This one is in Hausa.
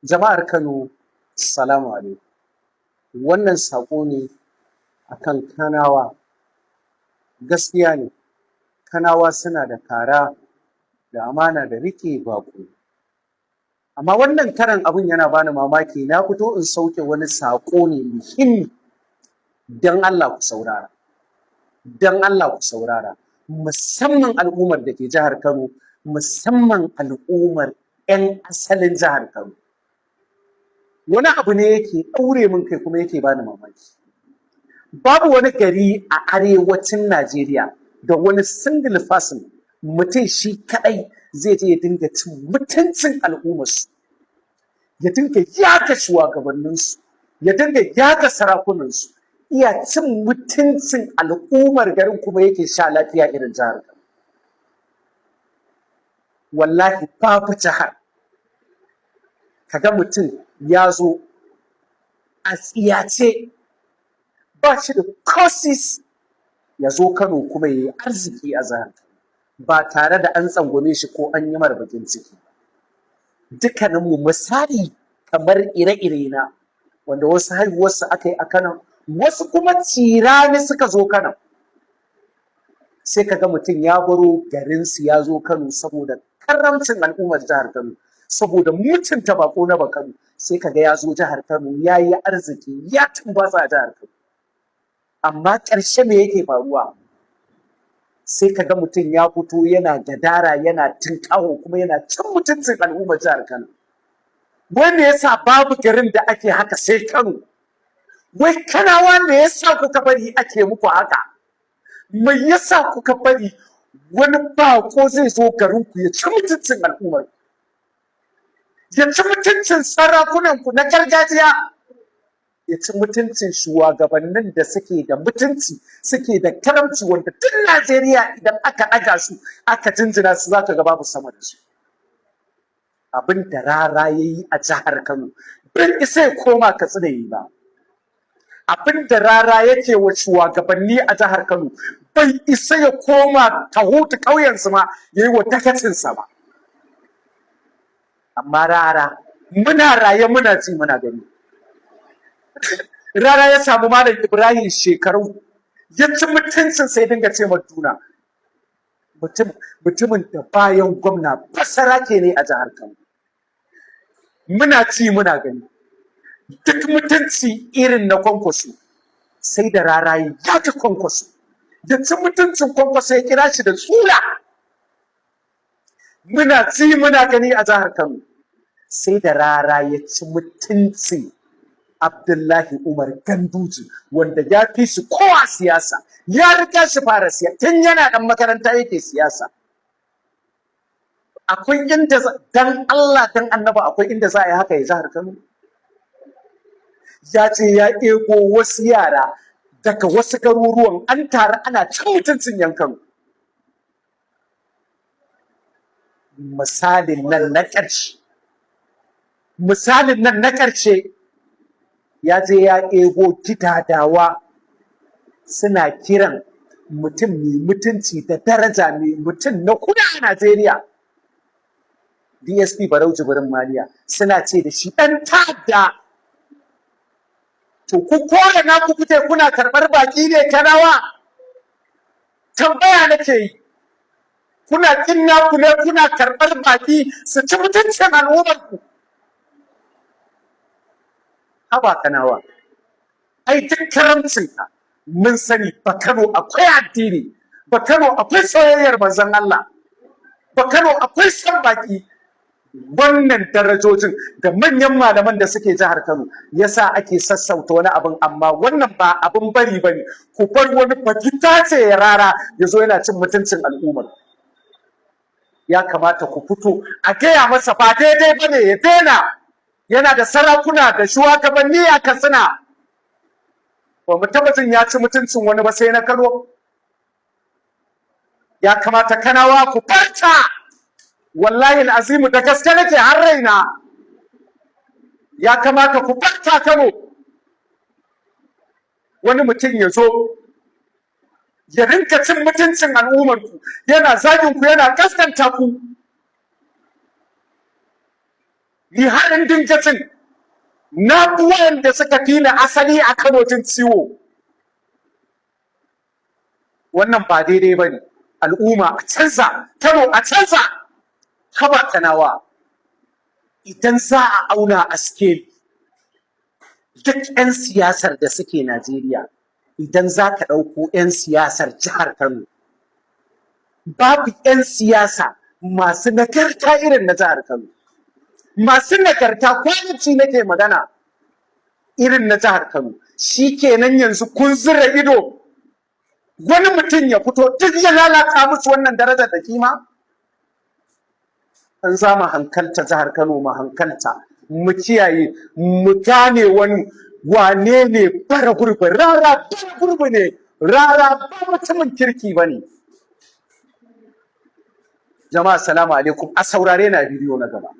Jama'ar Kano, salamu alaikum. Wannan saƙo ne akan Kanawa. Gaskiya ne, Kanawa suna da kara da amana da riƙe baƙo. Amma wannan karan abin yana bani mamaki, na fito in sauke wani saƙo ne muhimmi. Don Allah ku saurara. Don Allah ku saurara. Musamman al'ummar da ke jihar Kano, musamman al'ummar 'yan asalin jihar Kano. Wani abu ne yake ɗaure min kai kuma yake bani mamaki. Babu wani gari a arewacin Najeriya da wani single person, mutum shi kaɗai, zai je ya dinga cin mutuncin al'ummarsu, ya dinga yaga shugabanninsu, ya dinga yaga sarakunansu, iya cin mutuncin al'ummar garin kuma yake sha lafiya irin jihar Kano. Wallahi babu jihar. Kaga mutum ya zo a tsiyace, ba shi da courses, ya zo Kano kuma ya yi arziki a jihar ba tare da an tsangwame shi ko an yi mara bakin ciki. Dukkaninmu, misali kamar ire-ire na, wanda wasu haihuwarsu aka yi a Kano, wasu kuma cirani suka zo Kano. Sai kaga mutum ya baro garinsu ya zo Kano saboda karamcin al'ummar jihar Kano, saboda mutunta bako na Bakano, sai kaga ya zo jihar Kano ya yi arziki, ya tumbatsa a jihar Kano. Amma ƙarshe me yake faruwa? Sai kaga mutum ya fito yana gadara, yana tinƙaho, kuma yana cin mutuncin al'ummar jihar Kano. Wai me yasa babu garin da ake haka sai Kano? Wai Kanawa, me yasa kuka bari ake muku haka? Me yasa kuka bari wani bako zai zo garin ku ya ci mutuncin al'ummar, ya ci mutuncin sarakunan ku na gargajiya, ya ci mutuncin shugabannin da suke da mutunci, suke da karamci, wanda duk Najeriya idan aka ɗaga su aka jinjina su, za ka ga babu sama da su? Abin da Rara ya yi a jihar Kano bai isa ya koma Katsina yi ba. Abin da Rara yake wa shugabanni a jihar Kano bai isa ya koma Kahutu ƙauyensu ma ya yi wa dakacinsa ba. Amma Rara, muna raye muna ci muna gani, Rara ya samu Malam Ibrahim Shekaru ya ci mutuncin sai dinga ce duna mutumin da bayan gwamna basarake ne a jihar Kano. Muna ci muna gani, duk mutunci irin na Kwankwaso sai da Rara ya ga Kwankwaso ya ci mutuncin Kwankwaso, ya kira shi da tsula. Muna ci muna gani a jihar Kano, sai da Rara ya ci mutuncin Abdullahi Umar Ganduje, wanda ya fi shi kowa siyasa, ya riga shi fara siyasa, tun yana ɗan makaranta yake siyasa. Akwai inda dan Allah dan Annaba, akwai inda za a yi haka ya jihar Kano? Ya ce ya ɗebo wasu yara daga wasu garuruwan, an tare ana cin mutuncin yan Kano. Misalin nan na ƙarshe, misalin nan na ƙarshe, ya je ya ɗebo gidadawa suna kiran mutum mai mutunci da daraja, mai mutum na kuda a Najeriya, DSP Barau Jibrin Maliya, suna ce da shi ɗan ta'adda. To ku kore naku kuke kuna karɓar baƙi ne? Kanawa, tambaya nake yi, kuna ƙin naku ne kuna karɓar baƙi su ci mutuncin al'ummarku? Haba Kanawa, ai duk karamcinka mun sani, ba Kano akwai addini, ba Kano akwai soyayyar manzon Allah, ba Kano akwai son baki. Wannan darajojin da manyan malaman da suke jihar Kano yasa ake sassauta wani abin, amma wannan ba abin bari bane. Ku bar wani fakita ce ya Rara ya zo yana cin mutuncin al'ummar. Ya kamata ku fito a gaya masa ba daidai bane, ya daina. Yana da sarakuna da shugabanni a Katsina. Ba mu taɓa jin ya ci mutuncin wani ba sai na Kano. Ya kamata Kanawa ku farka. Wallahi azimu, da gaske nake har raina, ya kamata ku farka Kano. Wani mutum ya zo ya rinka cin mutuncin al'ummarku, yana zagin ku, yana kaskanta ku. Ni har in dinga jin na fi wayanda suka fi ni asali a Kano jin ciwo. Wannan ba daidai ba ne. Al'umma, a canza Kano, a canza. Haba Kanawa, idan za a auna a scale, duk 'yan siyasar da suke Najeriya, idan za ka ɗauko 'yan siyasar jihar Kano, babu 'yan siyasa masu nagarta irin na jihar Kano. Masu nagarta, quality nake magana, irin na jihar Kano. Shi kenan, yanzu kun zura ido, wani mutum ya fito duk ya lalata musu wannan darajar da kima. An za mu hankalta, jihar Kano, mu hankalta, mu kiyaye, mu gane wani wane ne bara gurbi. Rara bara gurbi ne, Rara ba mutumin kirki ba ne. Jama'a, salamu alaikum. A saurare na bidiyo na gaba.